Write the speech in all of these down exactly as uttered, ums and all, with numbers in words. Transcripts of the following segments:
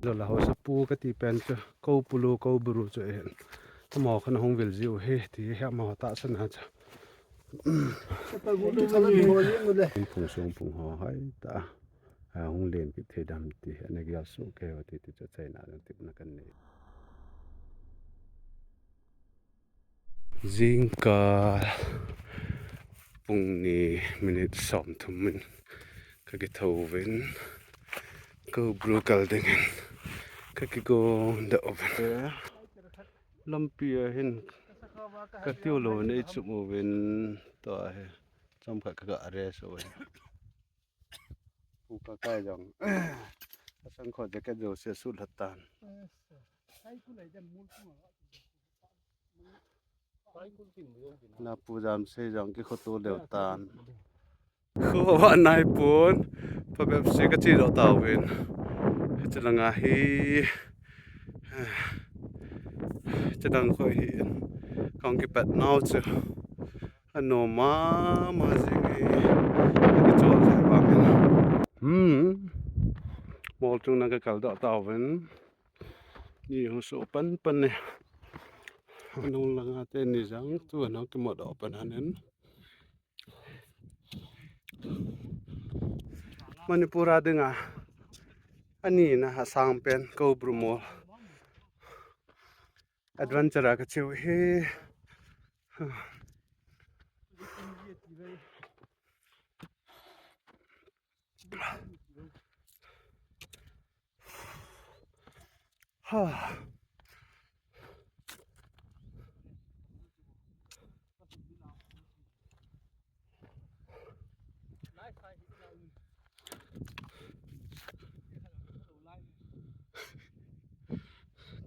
Jola hausapu kati pen chu, Koupulu, Koubru chu ahin. Amaho khan ahung vil jiu hi, ti hi amaho tahsan a chu. Phung sung phung ho hai ta. A hung len kit thei dam ti hi, ana gel suh kei ho ti ti chu achaina jong tipna kan nei. Jingkah pung ni minute som thum in ka kitho uvin, Koubru kal dingin ka kigon doh uvin. Lampi a hin ka tiu lou in eichum uvin, tua hi chomkhat ka ga rest uvin. Pu Kakai jong asangkhol jacket jouse asuh lha tan. Na Pu Jamsei jong kikhoto leu tan. Kho va nai pon, phabep se ka che doh tauvin. Hiche langa hi, hiche lang kho hi, kahung kipat nau chu. Anom mama jing e, ka kichol jeh vangin. Hmm. Mol chunga ka kal doh tauvin. Ni hung so pan pan e. Anung langa teni jong tu ana kimu doh pan ahin. Manipur a dinga ani na asang pen Koubru Mol. Adventure a ka cheu hi. Ha.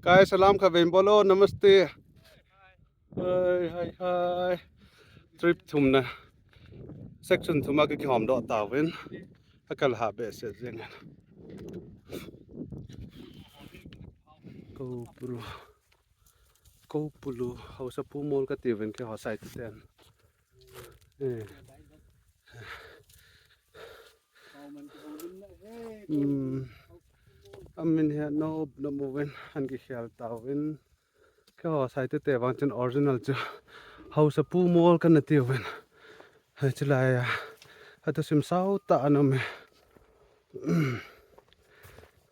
Guys, salam khat vei bolo, namaste. Hai, hai, hai. Trip thumna. Section thum a ka kihom doh tauvin. Akal ha behseh jeng. Koupulu. Koupulu. Hausapu Mol kati uvin keiho saituten. Eh. Hmm. Amin hi anop nop uvin, ana kikhel tauvin. Keiho saitute vang chun original chu Hausapu Mol kana tiuvin. Hiche laiya, athusim sao tah ana um e.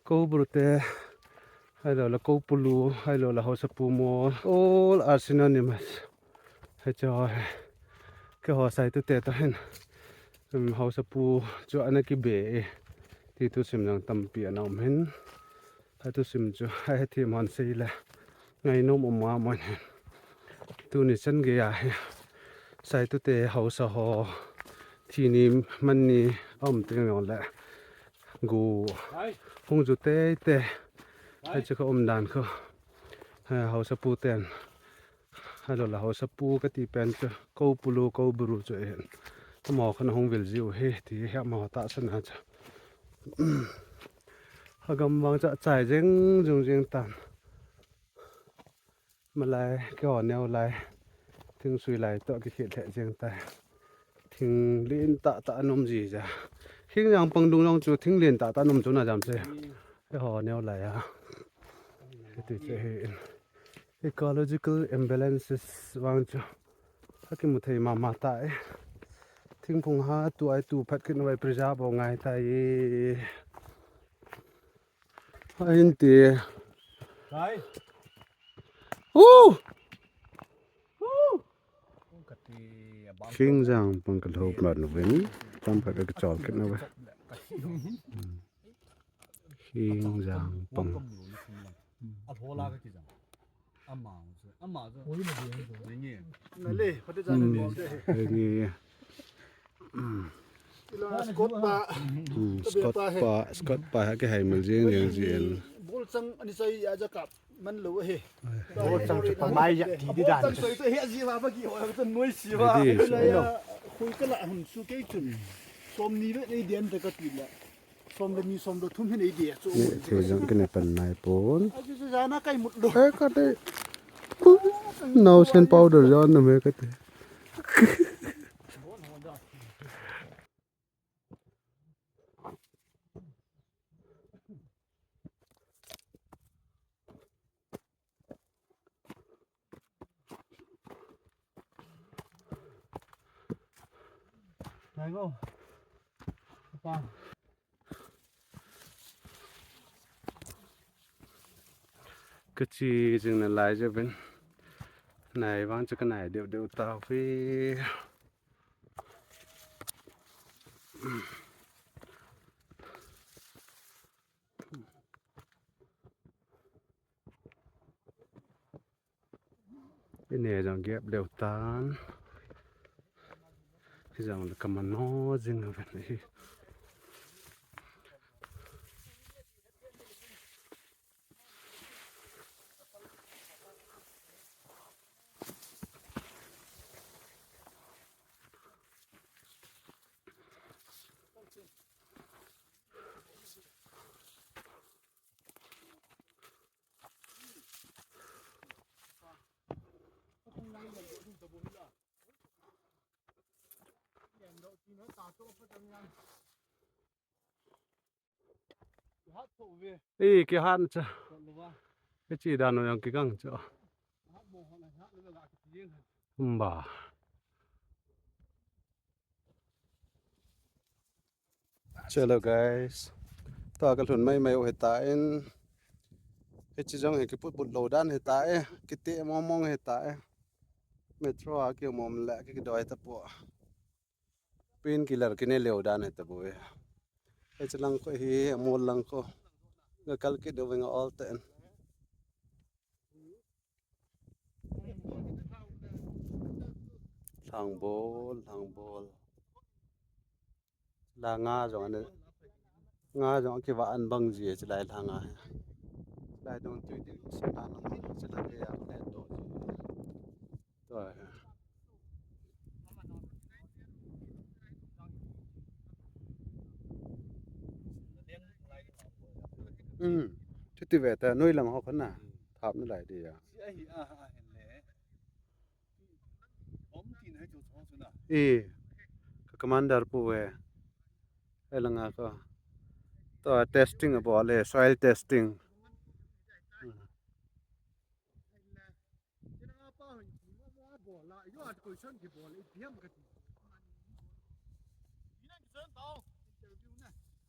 Koubru te, ahilou le Koupulu, ahilou le Hausapu Mol, all are synonymous. Hiche ho hi, keiho saitute toh hin, um, Hausapu chu ana kibe e, ti thusim jong tampi ana um in. Athusim chu, ahethem hon sei le, ngainom um mama in. Tuni chan geiya hi, saitute hausa ho, thi ni man ni aum teng jong le, gu hung ju teitei. Hiche kho umdan kho. Ha, hausapu ten. Ahilou le hausapu kati pen chu, Koupulu, Koubru chu ahin. Amaho khan ahung vil jiu hi, ti hi amaho tahsan a chu. Agam vang chu achai jeng jeng jeng tan. Malai, keiho neo lai. Thing sui lai toh kikhet lheh jeng tai. Thing len tah tah ana um jiji a. Khingjang pang dung jong chu thing len tah tah ana um chu na Jamsei. Keiho neo lai a. Hiti chu hi. Ecological imbalances vang chu akimu thei mama tai. Thingphung ha tu ai tu phat kit uva preserve u ngai tai. Ahin ti. Hai. Uh! Kati abang. Khingjang pang ka lhop mat uvin. Chomkhat ka kichol kit uve. Khingjang pang. Alhola ka kijang. Ama chu, ama chu. Nge. Na le, khote jana bol de. Nge. Ila Scott pa. Hmm, Scott pa, Scott pa ha kihei mil jing jing jing. Bol chang ani sai ya ja kap man lou he. Bol chang chu pa mai ya ti di dan. Bol chang sai sai he ji wa ba ki ho ya chun noi si wa. Di, di, so. Ya, khui ka la hun su kei chun. Som ni le nei den ta ka ti la. Som le ni, som le thum hi nei di chu. Ni thei jong kine pan nai pon. A chu chu jana kai mut lo. Eh, ka te. Naosen powder jan na me ka te. Kachi jing nalai jeh in. Nai vang chu kanai deuh deuh tauve. Ine jong gep leu tan. Hijong le kamano jing ven hi. Ei, kihat cha. Kichi dan jong kigang cha. Umba. Chalo guys. Tua kalhun mai mai u hitan. Hichi jong hi kiput put lou dan hitan. Kiti mong mong hitan. Metro a kium um le kidoi tapoi. Painkiller kine leu dan hitapoi. Hichi lang kho hi, mol lang kho. Ga kal kit deuh veng a ol ten. Lhangbol, lhangbol. La nga jong ane, nga jong kiva an bang ji e, chilai la nga. Chilai dong tui ding, sina nang, chilai ya, ne to. To. Um, chuti ve ta, noi lang ho khun na. Thap nalai di ya. E, ka commander pu ve. Elanga ko. To testing abol e, soil testing.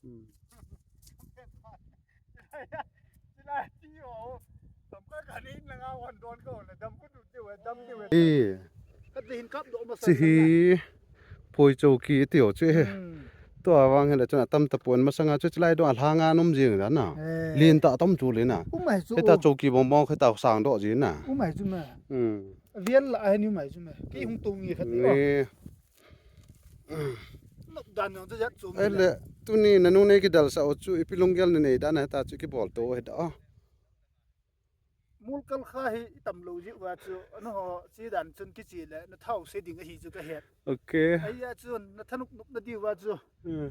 Hmm. Eh. Chi hi poi chouki tiu chu he. Hmm. Tua vang hile chun atam tapon masanga chu chilai dong a lhanga nom jing dan na. Eh. Lin ta tam chu le na. Um ai chu. Heta chouki bong bong heta sang doh ji na. Um ai chu ma. Hmm. Avial la ai ni um ai chu ma. Kei hung tou nge khat. Ni. Nop dan jong chu jat chu. Ele, tuni nanu nei kidal sa u chu ipi lunggel na nei dan a heta chu kibol to heta. Mol kal kha hi itam lou jiu va chu, nangho chi dan chun kichi le, na thao se ding ahi chu kahet. Okay. Ahi a chun, na thanop nop na diu va chu. Hmm.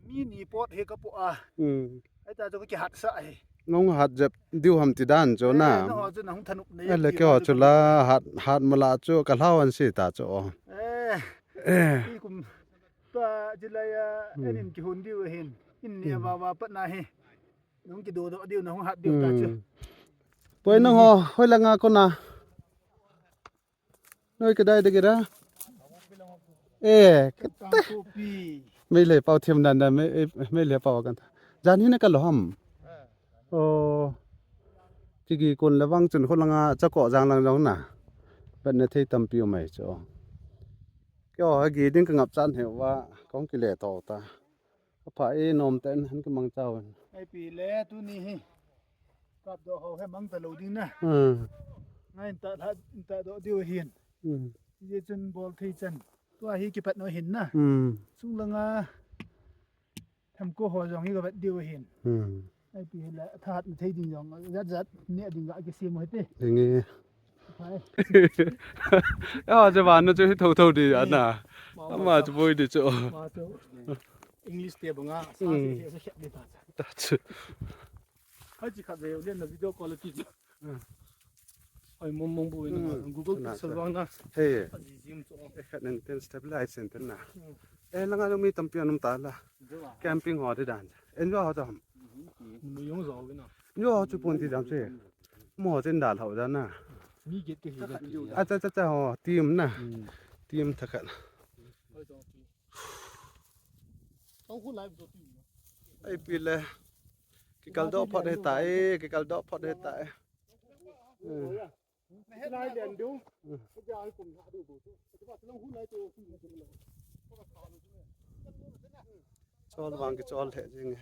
Mi ni pot hi kapo a. Hmm. Ahi ta chu kakihat sa ahi. Nung hat jep diu ham ti dan chu na. Eh, nangho chu nahung thanop na. Ele keiho chu la hat, hat mala chu kalhau an si ta chu. Eh. Eh. Ikum ta jilai a, hmm, enin kihon diu ahin. In ni, hmm, va va pat na hi. Nung kidodoh diu, nahung hat diu ta chu. Hmm. Poi nangho, hoi langa kona. Noi kadai ding ira. Eh, kate. Meilhei pao them dan dan, mei, eh, Meilhei pao kan. Jan hi na kalo ham. Oh. Chigi kon le vang chun kholanga chako jang lang jong na. Bat na thei tampi um ai chu. Keiho hi gi ding ka ngap chan heuva, kong kile to ta. Apha e, nom tah in han kimang chau in. Ipi le tuni hi. Kap doh ho hi mang talou ding na. Hmm. Ngai ta lha, ta doh diu hin. Hmm. Ye chun bol thei chan. Tua hi kipat no hin na. Hmm. Chung langa. Themko ho jong hi kapat diu hin. Hmm. Ipi le tha hat thei ding jong. Jat jat ne ding ga kisem u hite. Ding e. Hai. Ya, je van no chu hi tho tho di ana. Ama chu boi di chu. Ma chu. English te banga, sa, hmm, se, se, se, se, ta. Ta chu. Hai chi khat ve, len na video quality chu. Hmm. Hai mong mong bu na, hmm, Google Pixel vang na. Hey. Hai jim chu. Eh, khat nen ten stabilize center na. Hmm. Eh, langa jong mi tampi an um ta la. Camping ho di dan. Enjoy ho ta ham. Mu jong jo na. Enjoy ho chu pon ti dam se. Mo chen dal ho dan na. Mi get ke hi. Acha, acha, acha ho, team na. Hmm. Team thakhat. Hoi jong chu. Ei pi le. Kikal doh phot hita e, kikal doh phot hita e. Chol vang kichol thei jing e.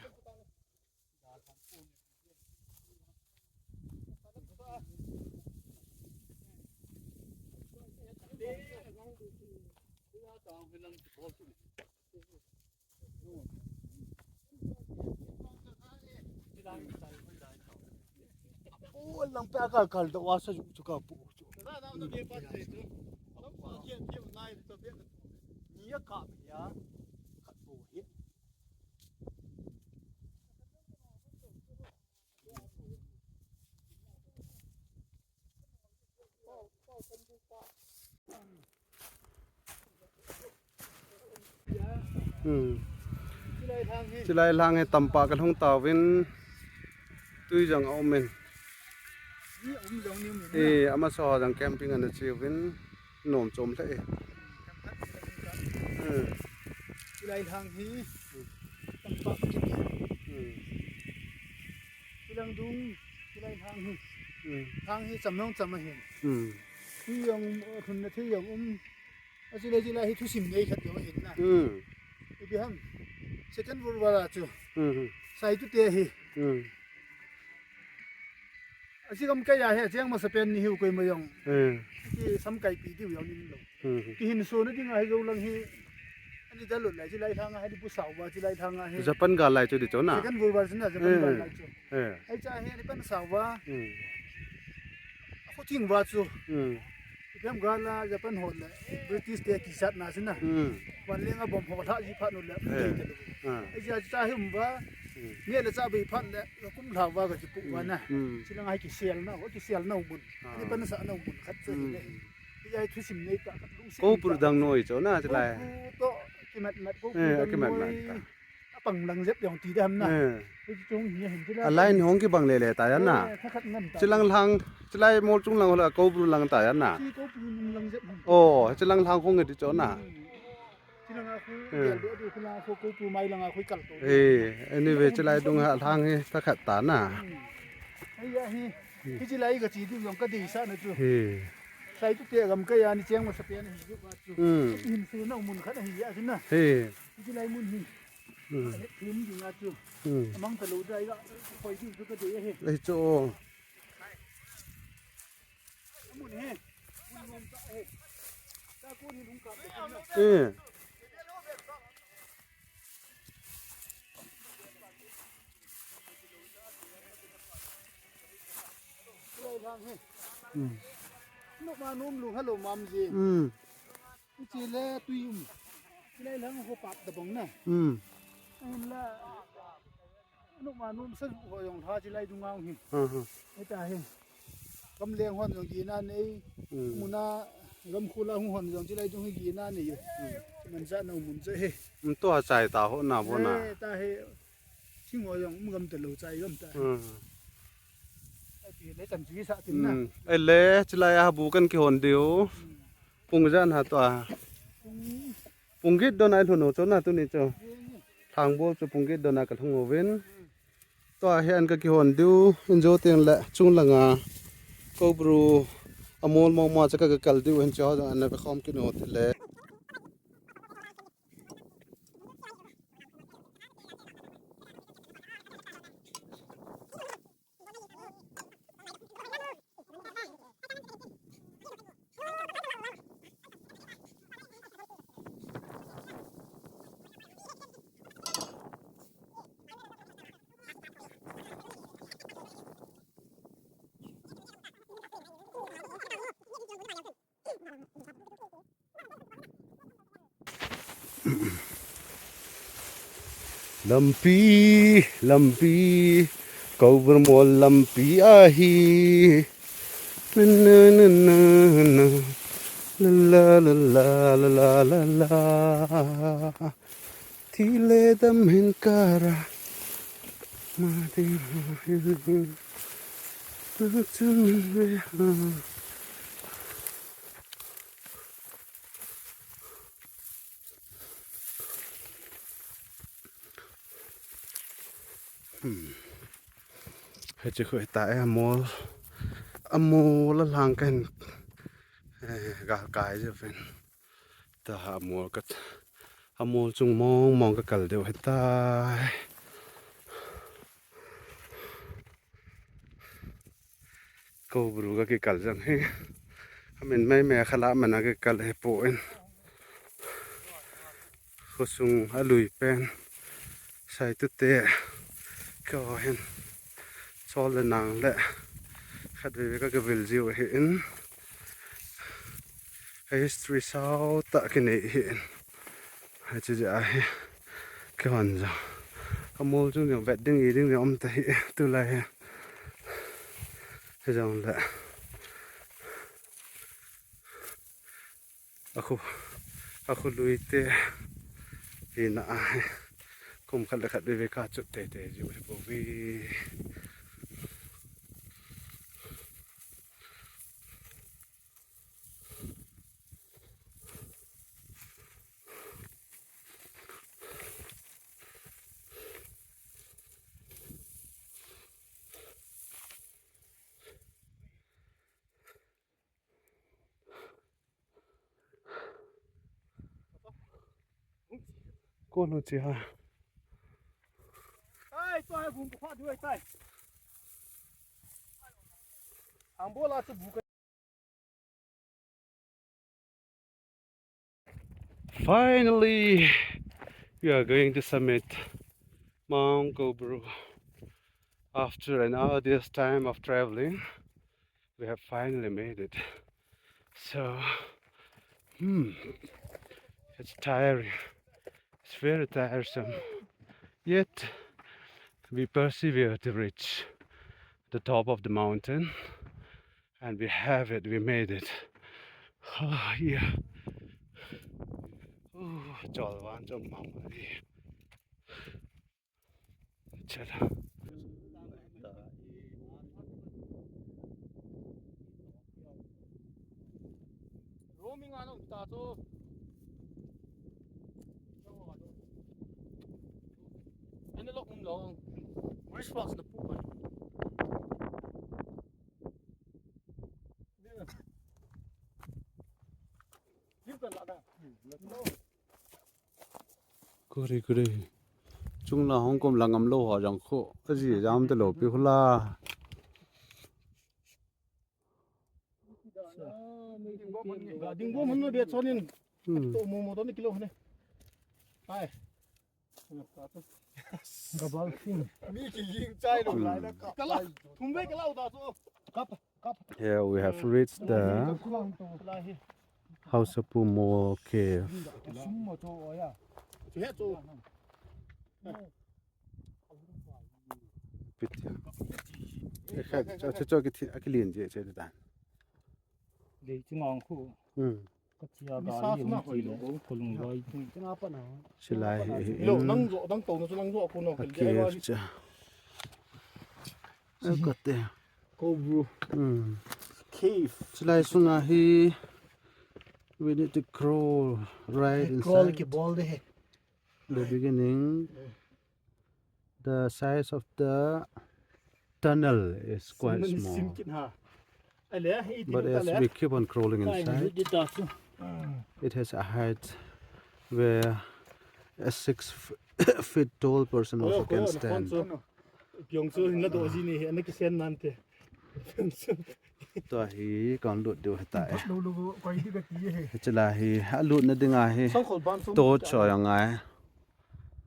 Oi, lang pe ka kal da wa sa ju chu ka pu chu. Ni ya ka ya. Ka pu hi. Hmm. Chilai lang hi tampa kalhung tauvin tui jong a um in. Ni um jong ni um in. Eh, amasa ho jong camping ana chiuvin nom chom lheh e. Hmm. Chilai lang hi tampa kiti. Hmm. Chilang dung, chilai lang hi. Hmm. Lang hi cham jong cham ahin. Hmm. Tui jong, uh, lhunna thei jong um. Achule chilai hi thusim nei khat jong ahin na. Hmm. Ipi ham. Second World War a chu. Hmm. Saitute hi. Hmm. Achi gamkai a hi, acheng masapen ni hiu koima jong. Hmm. Ki samkaipi diu jong ni lou. Hmm. Kihinsona dinga hi joulang hi. Ani jalou lai, chilai lang a hi, ni pu sao va, chilai lang a hi. Japan gal lai chu di chu na. Second World War chu na, Japan gal lai chu. Eh. Ai cha hi, ani pan sao va. Hmm. Khu thing va chu. Hmm. Ipi ham gal a, Japan ho le, British te kisatna chu na. Hmm. Van leng a bomb ho lha ji phat nu le, eh, te te. Ah. Ai cha cha hi um va. Hmm. Ni le cha bei phat le, kum lha va ka kipu va na. Hmm. Chilang a hi kiselna, ho kiselna mun. Ah. Ani pan sa na mun khat chu hi le. Hmm. Hijeh a hi thusim nei tah khat lungset. Koupru dang noi chu na, chilai. Koupru toh kimat mat, koupru dang noi. Eh, kimat mat ta. Apang lang jep jong ti dam na. Eh. Hichu hung hi hin chilai. A line hung kibang le le ta yan na. Eh, tha khat ngam ta. Chilang lang, chilai mol chung lang ho la koupru lang ta yan na. Chi koupru nung lang jep hin. Oh, chilang lang hung nge ti chu na. Hmm. Chilang a khu, eh, gel do di khu lang a khu, koupru mai lang a khu kal to. Eh, anyway, chilai dung ha lang hi tha khat ta na. Hmm. Ai ya hi. Hmm. Hi chilai ka chi diu jong ka deisah na chu. Hi. Saitute gamkai a ni cheng masapen hi ju ka chu. Hmm. Hinsona mun khat ahi a chu na. Hi. Hi chilai mun hi. Hmm. Hi mun ding a chu. Hmm. Amang ta lou dai ga. Koi diu chu ka dei ahi. Ei chu. Amun hi. Mun nom ta ahi. Ta ko ni lung ka. Eh. Hmm. Nopma nom lung hello mam ji. Hmm. Chile tui um. Chilai lang ho pat da bang na. Hmm. Ahin la. Nopma nom sa ho jong lha chilai dung a hi. Hmm, hmm. Eta hi. Gamleng hon jong gina nei. Hmm. Muna gamkhul a hung hon jong chilai dung hi gina nei. Hmm. Mansa na mun che hi. Hmm, to a chai ta ho na bo na. Eh, ta hi. Thing ho jong um gam ta lou chai gam ta. Hmm. Ai pi le chan chi sa tin na. Hmm. Ei le chilai a bu kan kihon diu. Hmm. Pung jan ha to a. Pung. Pung get don a i lhun u chu na tuni chu. Thang bol chu pung get don a ka lhung uvin. Tua hi an ka kihon diu, in jo teng le chung langa Koubru a mol mong ma cha ka kal diu hin cha jong an na ve khom kit u ti le. Lampi, lampi, Koubru mol lampi ahi. Na, na, na, na, na. La, la, la, la. Thi le dam hin kara. Ma, thi, ma, hin, hin. Na, chun, ve, ha. Hmm. Hiche khu hita e, amol. Amol a lang kan. Eh, gal kai je pen. Ta amol kat. Amol chung mong mong ka kal deu hita. Kobru ka kikal jang hi. Amin mai mai khala mana kikal hi po in. Khosung alui pen. Sai tu te. Ko hin. Sol le nang le. Khat ve ve ka kivil jiu hi in. History sau ta kinei hi in. Hiche jeh a hi, kihon jong. Amol chung jong vet ding i ding jong um ta hi, tulai hi. Hijong le. Akhu, akhu lui te. Hina a hi. Kum khat le khat veve ka chut te te ju hi bou ve. Ko lu chi ha. Ai, to hai bung ko pha du ai tai. Ang bola chu bu ka. Finally, we are going to summit Mount Kobru. After an arduous time of traveling, we have finally made it. So, hmm, it's tiring. It's very tiresome. Yet, we persevere to reach the top of the mountain. And we have it, we made it. Oh, yeah. Oh, chol wan chom mang mari. Chala. Roaming ano ta to. Analog um lo. Wristwatch na pu. Kuri, kuri. Chung la hong kom la ngam lou ho jong kho. Aji jam te lou pi khu la. Ding bom hun no be chonin. Hmm. To mo mo to ni kilo ne. Ai. Gabal fin. Mi ki ying chai lo lai na ka. Kala. Thum ve kala uta to. Kap, kap. Here we have reached the Haosapu Mol cave. Sum mo to oya. Che to. Pit. Ekha, cho, cho, cho, ki thi, akilin je, che dan. Lei chunga khu. Hmm. Ka chia ga ni hung chi le, ko lung vai. Silai hi, hi, Lo, in. Nang jo, nang to, nang jo, ko no, A ke cave cha. A ka te. Kobru. Hmm. Cave. Silai sunga hi, we need to crawl right Crawl inside. Ki bol de he. The beginning, the size of the tunnel is quite small. But as we keep on crawling inside, it has a height where a six f-, feet tall person also can stand. Tua hi kan lut diu hita e. Hichelai hi, alutna dinga hi. Torch ho angai.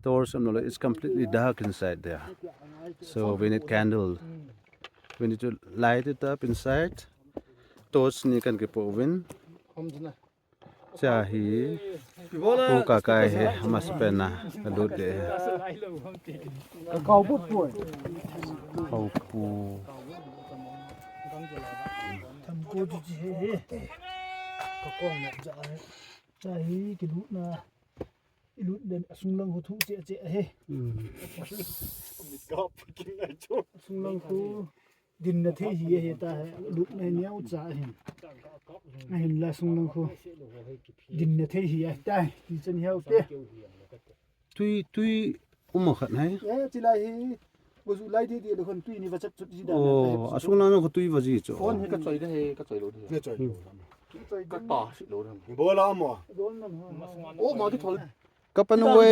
Torch umlou, it's completely dark inside there. So we need candle. We need to light it up inside. Torch ni kan kipoh uvin. Cha hi. Pu Kakai hi, amasapen a alut de. Ka kau pu pu. Kau pu. Tham ko chu chi he he. Ka kong na ja he. Cha hi kilutna. Ilut den asung lang khu thu che che he. Hmm. Asung lang khu. Dinna thei hi ahi ta he, lutna neo cha ahin. Ahinla sung lang khu. Dinna thei hi ahi ta, hi chan hiau te. Tui, tui um khat hai. Eh, chilai hi. Go ju lai di di le khon tui ni va chap chut ji da. Oh, asung na no ko tui va ji chu. Phone hi ka choi de he, ka choi lo de. Ka choi lo. Ka ta si lo de. Bola mo. Oh, ma ki thol. Ka pan uve.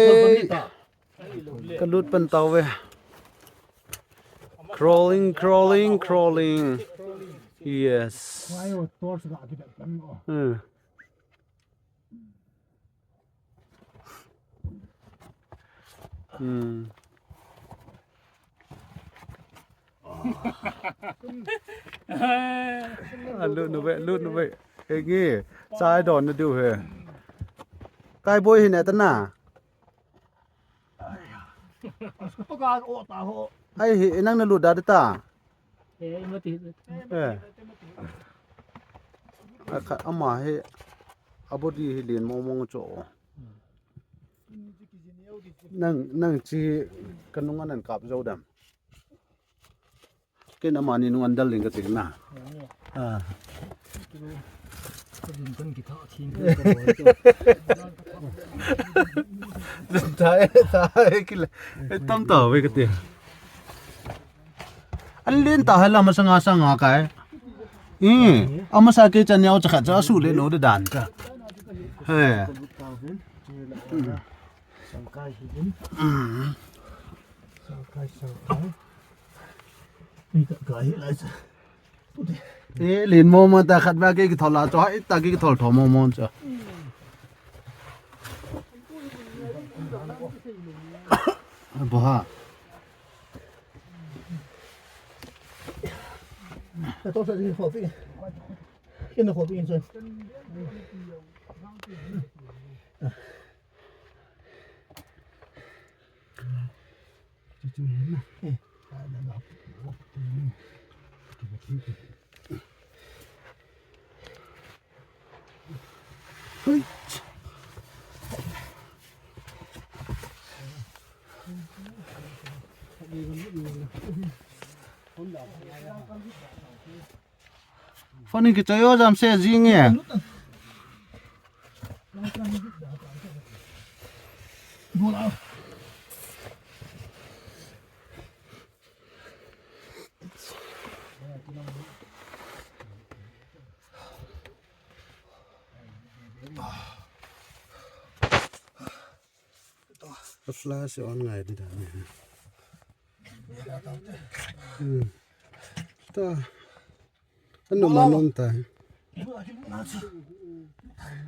Ka lut pan tauve. Crawling, crawling, crawling. Yes. Hmm. A lut nu ve, lut nu ve. He nge, chai don na diu he. Kai boi hi ne ta na. Ai hi, nang na lut da ta. Eh. A kha, ama hi, a body hi lin mong mong chu. Nang, nang chi ka nung anan kap zo dam. Ken amani nung an dal ling ka ting na. Ah. Dun ta e, ta e, kila. E tam ta ve ka ting. An len ta hai la masanga sanga kai. Eh, amasa ke chan yau cha khat cha su le no de dan ka. He. Sangkai hi din. Sangkai, sangkai. Ni ka kai lai cha. Eh, lin mo mo ta khat ba ke ki thol la cho, hai ta ki thol tho mo mo cho. Bo ha. Ka to sa ki khopi. Kina khopi in so. Phone in kichoi o jam se jing e. A flash on ngai di da. Hmm. Ta. Anu ma nom ta.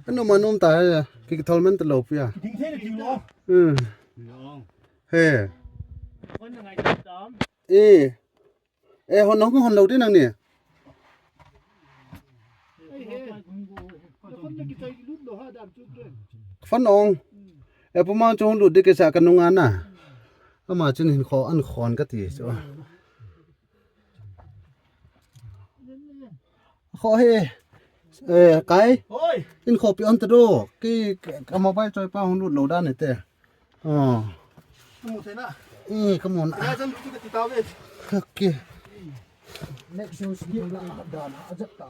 Anu ma nom ta ya. Ki thol men ta lo pia. Hmm. He. Eh. Eh, hon hon hon lo di nang ni. Phone ong. Eh, puma chu hon lut di ke sa ka nunga na. Ama chin hin kho an khon ka ti chu. Kho he. Eh, kai. Hoi. In kho pi on ta do. Ki ka mobile choi pa hon lut lo dan te. Oh. Ka mu thei na. Eh, ka mu na. Ka chan tu ka ti ta ve. Okay. Next show si la da na a jat ta.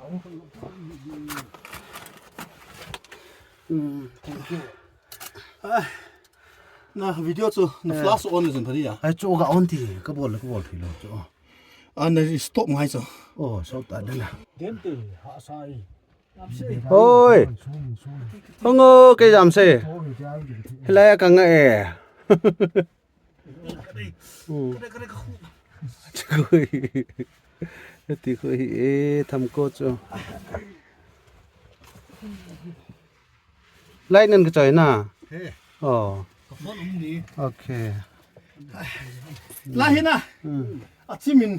Hmm, thank you. Ah, na video chu na flash on le jin phadi ya. Ai chu ga on ti ka bol ka bol thei lo chu. Ana stop ngai chu. Oh, stop ta da na. Dem te ha sai. Hoi. Hong o, kei jam se. Hilai a ka nga e. Hmm. Ti khu hi e, tham ko chu. Lai nan ka choi na. He. Oh. Ka phone um ni. Okay. Lai hi na. Hmm. A chimin.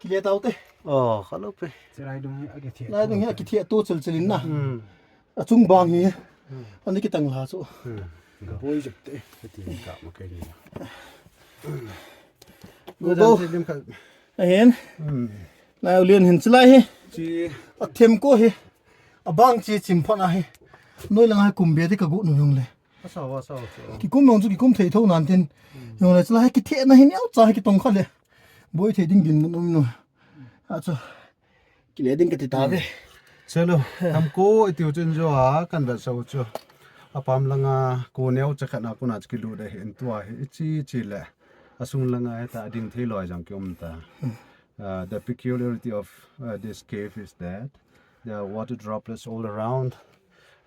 Kile tau te. Oh, khalo pe. Chilai dung hi a kithe. Lai dung hi a kithe to chil chilin na. Hmm. A chung bang hi. Hmm. Ani kitang la chu. Hmm. Boi jep te. Ti ka ma ke ni. Go, go. Ahin. Hmm. Lai u lien hin chilai hi. Chi. A them ko hi. A bang chi chim phot na hi. Noi lang hi kum be te ka gu nu yong le. Asa wa sa wa. Ki kum yong chu ki kum thei tho nan tin. Hmm. Yong le chilai hi kithe na hi neo cha hi kitong kha le. Boi thei ding din nom no. A chu. Kile ding ka ti ta ve. Chalo, tham ko i tiu chen jo a, kan vet sau chu. A pam langa, ko neo cha khat na ko na chu kilu de hin tua hi, i chi chi le. Asung langa heta ading thei loi jong kium ta. Uh, the peculiarity of uh, this cave is that there are water droplets all around.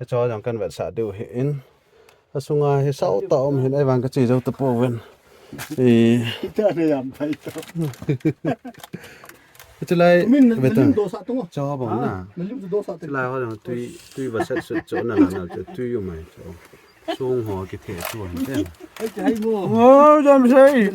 Achawa jong kan vetsah diu hi in. Asunga hi sao ta um hin, ahivang kache jou tapouvin. Eh. Ita na yam pai to. Chulai, min na, beta. Lim do sa to. Chawa bang na. Na lim do sa to. Chulai ho jong tui, tui va set sut cho na na na cho tui yu mai cho. Song ho kithe chu han te. Ai, ai mo. Oh, jam sei.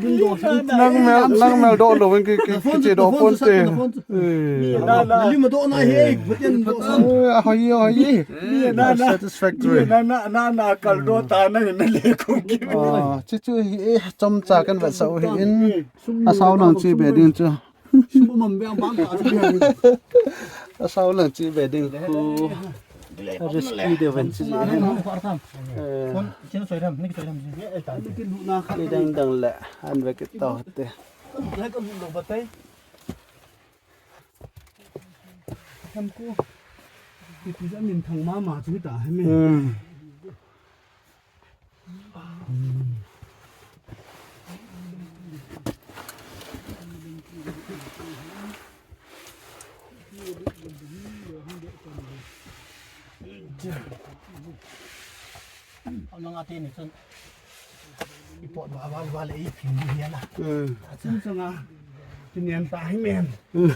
Nang mel, nang mel do lo wen ki, ki, kiche do phone te. Eh. Na, na. Lim do na he, beten do sa. Eh, ah, hai, ah, hai. Ni na, na. Satisfactory. Ni na, na, na, na, kal do ta na, na le kum ki. Ah, chu chu hi, eh, chomcha kan vetsah u hi in. Asao lang chi be ding chu. Sum bom bang bang ta chu. Asao lang chi be ding khu. Risky de ven chi. Eh. Kon, chen soi ram, ni soi ram. Ni dang dang le, an ve kit tau te. Lai ko lo batai. Tham ko. Ki pi ja min thang ma ma chu ta he me. Hmm. Ang nang ate ni chun. Ipot ba ba ba le ipin di hian a. Hmm. Achun chunga. Tunian ta hi men. Hmm.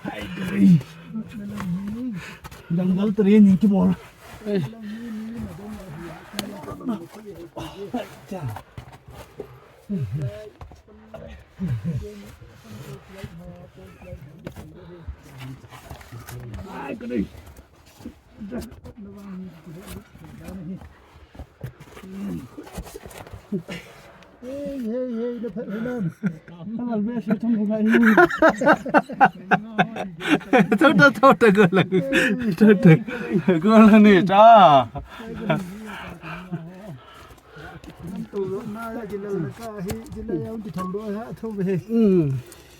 Hai, dui. Jungle training kibol. Eh. Cha. Hai, dui. Hey, hey, hey, na phat na nam. Thal be se thum ngai ni. Thal ta, thal ta, go la. Thal ta. Go la ni cha. Tu lo na ya jilal na ka hi, jilal ya un ti thal do ha, thum be. Hmm.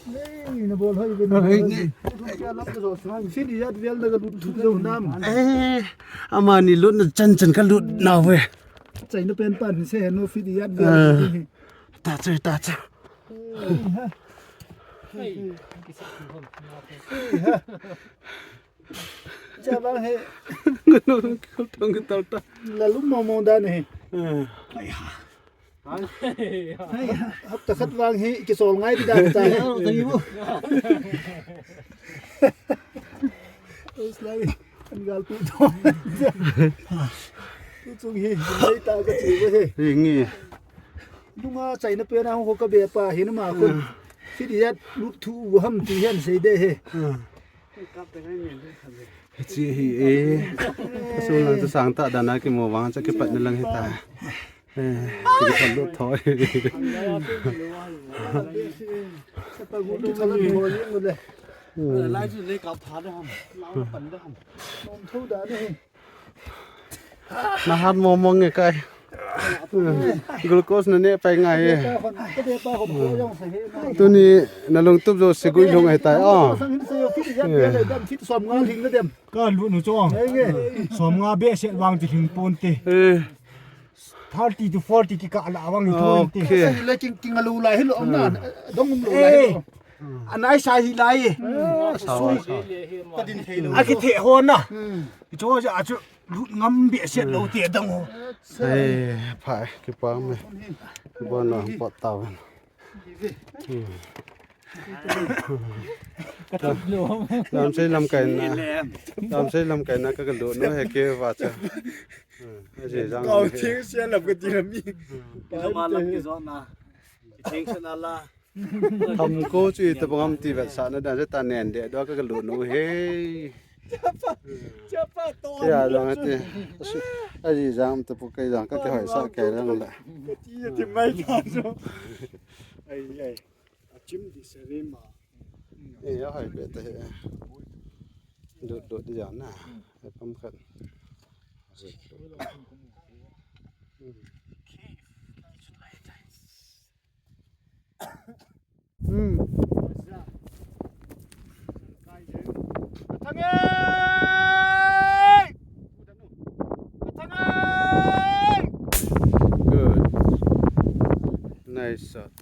Nei, na bol hoi ve, na bol hoi ve. Kya lam ka so sang, feet ijat vel na ka lut thu jo nam. Eh, amani lutna chan chan ka lut nau ve. Chai na pen pan se no feet ijat vel. Ah. Ta che, ta che. Cha bang he. Ka no ka tong ka tal ta. La lum mo mo dan he. Ah. Ai ha. Hai, hapta khat vang hi kisol ngai ti dan ta. Ai, thank you. It's like, an gal pi to. Tu chung hi, nei ta ka chi ve he. Hi nge. Lunga chai na pe na ho ka be pa hi na ma ko. Hmm. Feet ijat lut thu ham ti hian sei de he. Hmm. Chi hi e. Asung lang chu sang ta dan a kimu vang chu kipat na lang hi ta. Eh, ki thal lut thoi. Hmm. Lai chu le ka pha da ham. Lau pan da ham. Nom thu da ni. Na hat mo mo nge kai. Glucose na ne pai ngai e. Tuni na lungtup jo se gui lung ai tai a. Ka lut nu chu. Som nga be se vang ti hing pon te. Eh. Thirty to forty ki ka la vang hi thon te. Okay. Sa hi la king, king alu lai hi lo na. Dong um lo lai hi lo. Anai sa hi lai. Ah, sa, sa. Ka din thei lo. A ki the ho na. Hmm. Chu ja chu. Lut ngam behseh lou ti dang ho. Hei, phai, kipah me. Bon a, pot tau. Hmm. Lamsei lamkai na. Lamsei lamkai na ka, ka lut nu he ke va cha. Hmm, aje jang. Kau thing sia lam ka ti lam mi. Hmm. Ka ma lam ki zon na. Thang ko chu itobang ham ti vetsahna dan chu ta nen de do ka, ka lut nu he. Chapa, chapa to. Ya, jong ati. Aji jang tu pu kai jang ka kihoi sa kai lang la. Ka ti ti mai ta so. Ai, ai. A chim di se ve ma. Eh, a hoi be ta he. Lut, lut di jang na. He pam khat. Hmm. Good. Nai Nice shot.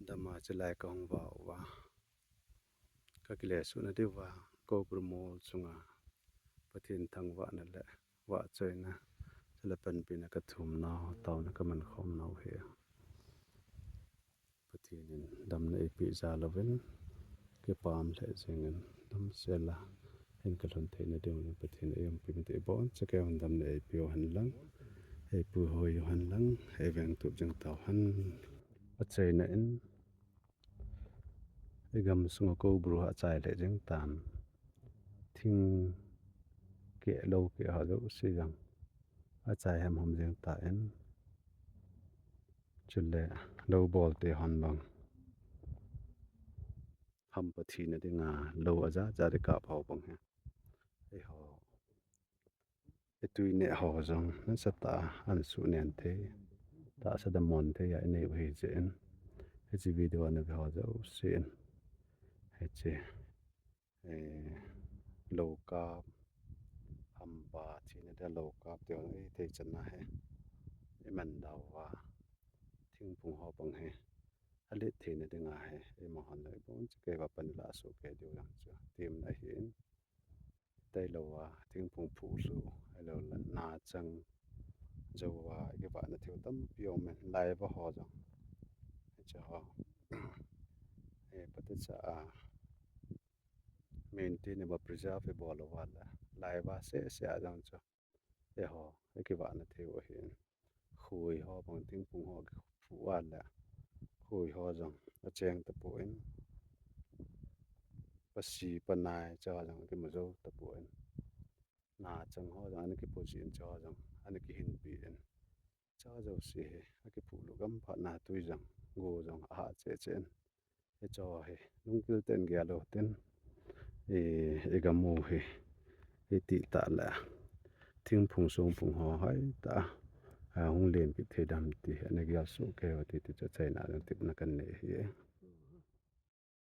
Dam a chulai kahung vah uva, kakile suhna diuva, Koubru mol chunga Pathen thangvahna le vahchoina, chule panpina kathum nau, taona kaman khom nau hi. Pathen in damna eipeh jal uvin, kipah lheh jengin, damsel a hin kalhun theina diuvin Pathen in eiumpi mite ibonchauva keiman damna eipeu henlang, eipuihoi u henlang, eivengtup jing tau hen. Achaina in, igamsunga Koubru ha achai lheh jeng tan. Thing keh, lou keh ho jouse jong achai hemhom jeng tan. Chule lou bolte hon bang, hampa thina dinga lou ajat jat ikap ho bang hi, eiho itui neh ho jong nasatah a ansuh nen thei, tahsa damlou thei a inei u ahi jeh in, hiche video ana ve ho jousen, hiche, eh, lou kap, hampa thina dia lou kap tiho eithei chan a hi iman dauva, thingphung ho bang hi alet theina dinga hi eima hon le ibonchauva keiva pan ilah soh kei diu jong chu temna ahin, tailou a thingphung phuh lhu, ahiloule nachang jouva ikivahna theiu tampi aumin, laiva ho jong, hiche ho, eh, phatecha a maintain iba, preserve ibol uva le laiva sehseh a jong chu eiho ikivahna theiu ahin, khoi ho bang thingphung ho kiphuh uva le khoi ho jong acheng tapon, pasi panai chu ho jong akimu jou tapon, nachang ho jong ana kipu jin, chu ho jong ana kihinpi in, chu jouse hi akiphuh lhu gam phatna tui jong, go jong ahah cheh cheh in, hiche hi lunggil tah in gel u hitin, i, igam u hi itih tah le thingphung songphung ho hoitah a hung len kit thei dem ti hi ana gel soh kei u hite ti chu achaina a jong tepna kanei ahi.